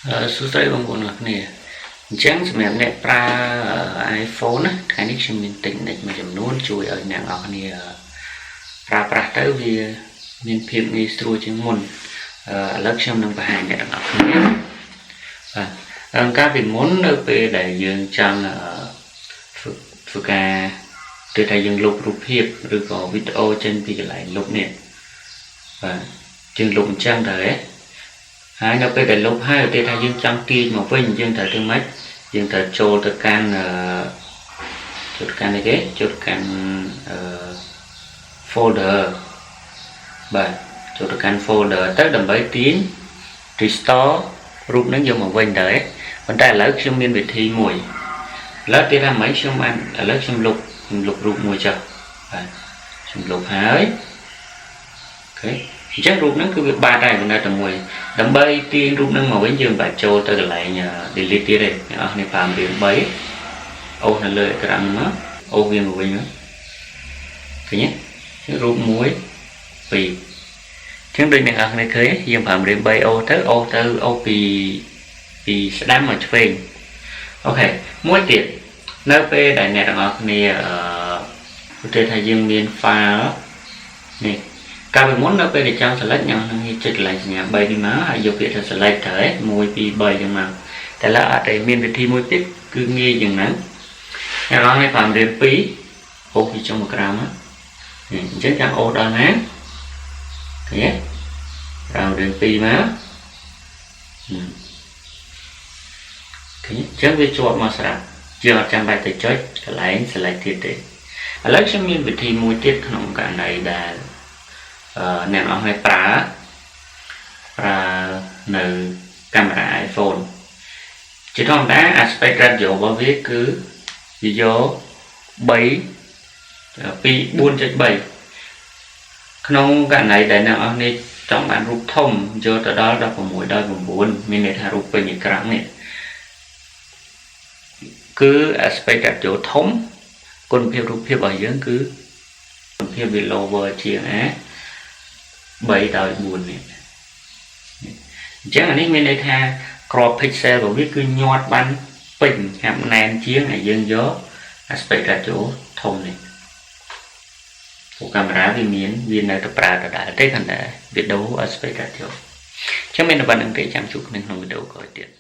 សួស្តីបងប្អូនអរគ្នាអញ្ចឹងសម្រាប់អ្នកប្រើ iPhone ណាថ្ងៃនេះខ្ញុំមាន technique មួយចំនួនជួយឲ្យអ្នកនរគ្នាប្រើប្រាស់ទៅវាមានភាពងាយស្រួលជាងមុនឥឡូវខ្ញុំនឹងបង្ហាញអ្នកទាំងអស់គ្នាបាទកាលពីមុននៅពេលដែលយើងចង់ធ្វើធ្វើការគឺថាយើងលុបរូបភាពឬក៏វីដេអូចេញពីកន្លែងលុបនេះបាទយើងលុបអញ្ចឹងទៅហ៎ហើយនៅពេលដែលលុបហើយឧទាហរណ៍ថាយើងចង់ទាញមកវិញយើងត្រូវធ្វើម៉េចយើងត្រូវចូលទៅកាន់ចូលទៅកាន់អីគេចូលទៅកាន់អឺ folder បាទចូលទៅកាន់ folder ទៅដើម្បីទាញ restore រូបហ្នឹងយកមកវិញទៅប៉ុន្តែឥឡូវខ្ញុំមានវិធីមួយឥឡូវទៀតថាម៉េចខ្ញុំបានឥឡូវខ្ញុំលុបខ្ញុំលុបរូបមួយចុះបាទខ្ញុំលុបហើយ OK អញ្ចឹងរូបហ្នឹងគឺវាបាត់ហើយមិននៅតែមួយដើម្បីទាញរូបហ្នឹងមកវិញយើងបាច់ចូលទៅកន្លែង delete ទៀតទេអ្នកនរគ្នា5រៀល3អូសនៅលើអេក្រង់មកអូសវាមកវិញមកឃើញទេរូប1 2ចឹងដូចអ្នកនរគ្នាឃើញយើង5រៀល3អូសទៅអូសទៅអូសពីពីស្ដាំមកឆ្វេង OK មួយទៀតនៅពេលដែលអ្នកទាំងអស់គ្នាអឺឧទាហរណ៍ថាយើងមាន file នេះកាលពីមុននៅពេលដែលចង់ select ញ៉ាំនឹងចុចកន្លែងសញ្ញា3នេះមកហើយយកពាក្យថា select ទៅ1 2 3ចឹងមកតែឡើយអត់ទេមានវិធីមួយទៀតគឺងាយជាងហ្នឹងអ្នកនរនេះ5រៀល2អូសពីចុងមកក្រោមមកអញ្ចឹងចាំអូសដល់ណាឃើញទេ5រៀល2មកឃើញអញ្ចឹងវាជាប់មកស្រាប់យើងអត់ចាំបាច់ទៅចុចកន្លែង select ទៀតទេឥឡូវខ្ញុំមានវិធីមួយទៀតក្នុងករណីដែលអ្នកនរឲ្យប្រើប្រើនៅកាមេរ៉ា iPhone ជាធម្មតា aspect ratio របស់វាគឺវាយក3 2 4.3ក្នុងករណីដែលអ្នកនរនេះចង់បានរូបធំយកទៅដល់16ដល់9មានន័យថារូបពេញអេក្រង់នេះគឺ aspect ratio ធំគុណភាពរូបភាពរបស់យើងគឺគុណភាពវា lower ជាងអា3ដោយ4នេះអញ្ចឹងអានេះមានន័យថាក្រប pixel របស់វាគឺញាត់បានពេញហាប់ណែនជាងឲ្យយើងយក aspect ratio ធំនេះព្រោះកាមេរ៉ាវាមានវានៅតែប្រើដដែលទេគ្រាន់តែវីដេអូ aspect ratio អញ្ចឹងមានតែប៉ុណ្្នឹងទេចាំជួបគ្នាក្នុងវីដេអូក្រោយទៀត។